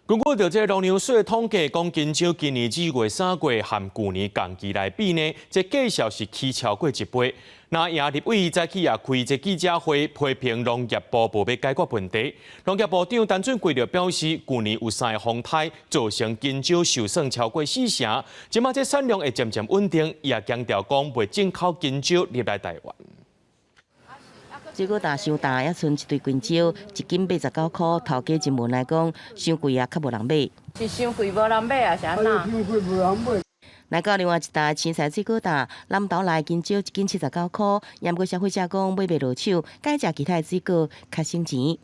根據著這個農糧署統計，講香蕉今年2月、3月和舊年仝期來比呢，這價數是起超過一倍。那葉立委早起也開這記者會，批評農業部無欲解決問題。農業部長陳俊貴就表示，舊年有三個風颱造成香蕉受損超過四成，這馬這產量會漸漸穩定，也強調講袂進口香蕉入來台灣。水果擔傷大，猶賰一堆香蕉，一斤89箍，頭家真無奈講，傷貴啊，較無人買。是傷貴無人買啊，是按怎？傷貴無人買。來到另外一擔凊彩水果擔，南投來香蕉一斤79箍，毋過消費者講買袂落手，改食其他的水果較省錢。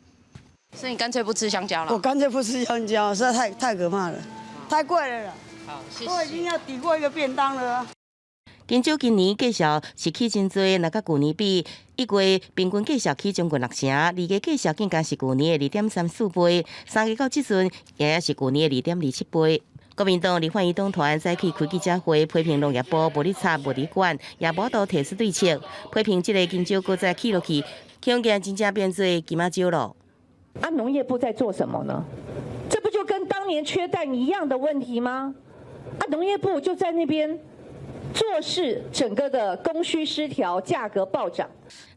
所以你乾脆不吃香蕉了？我乾脆不吃香蕉，實在太可怕了，太貴了啦。好，謝謝。我已經要抵過一個便當了。香蕉今年價數是起真濟，若佮舊年比，1月平均價數起將近六成，2月價數更加是舊年的2.34倍，3月到這陣也是舊年的2.27倍。國民黨立法院黨團早起開記者會，批評農業部無咧插無咧管，也無法度提出對策，批評這個香蕉閣再起落去，恐驚真正變做金仔蕉囉。啊，農業部在做什麼呢？這不就跟當年缺蛋一樣的問題嗎？啊，農業部就在那邊坐視整個的供需失調，價格暴漲。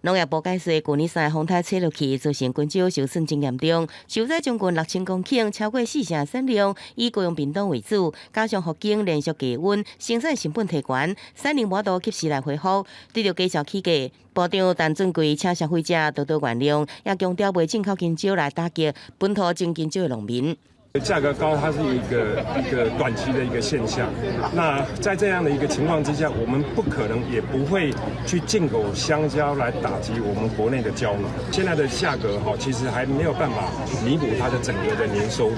農業部解釋，舊年三个風颱吹落去，造成香蕉受損真嚴重，受災將近6000公頃，超過四成產量，以高雄屏東為主，加上福建連續低溫，生產成本提懸，產能無法度及時來恢復，對著價數起價。部長陳俊貴請消費者多多原諒，也強調袂進口香蕉來打擊本土種香蕉的農民。價格高，它是一個短期的一個現象。那在這樣的一個情況之下，我們不可能也不會去進口香蕉來打擊我們國內的蕉農。現在的價格哈，其實還沒有辦法彌補它的整個的年收入。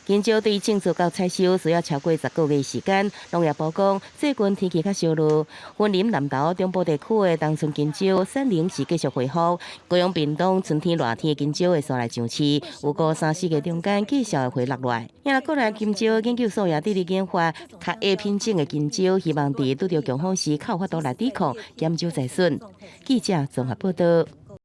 香蕉對種植到採收需要超過10個月時間。農業部講，最近天氣較燒熱，雲林南投中部地區的冬春香蕉產能是繼續恢復。高雄屏東春天熱天的香蕉會煞來上市，有過三四月中間價數會回落來。也國內香蕉研究所也致力研發較矮品種的香蕉，希望佇拄著強風時較有法度來抵抗，減少災損。記者綜合報道。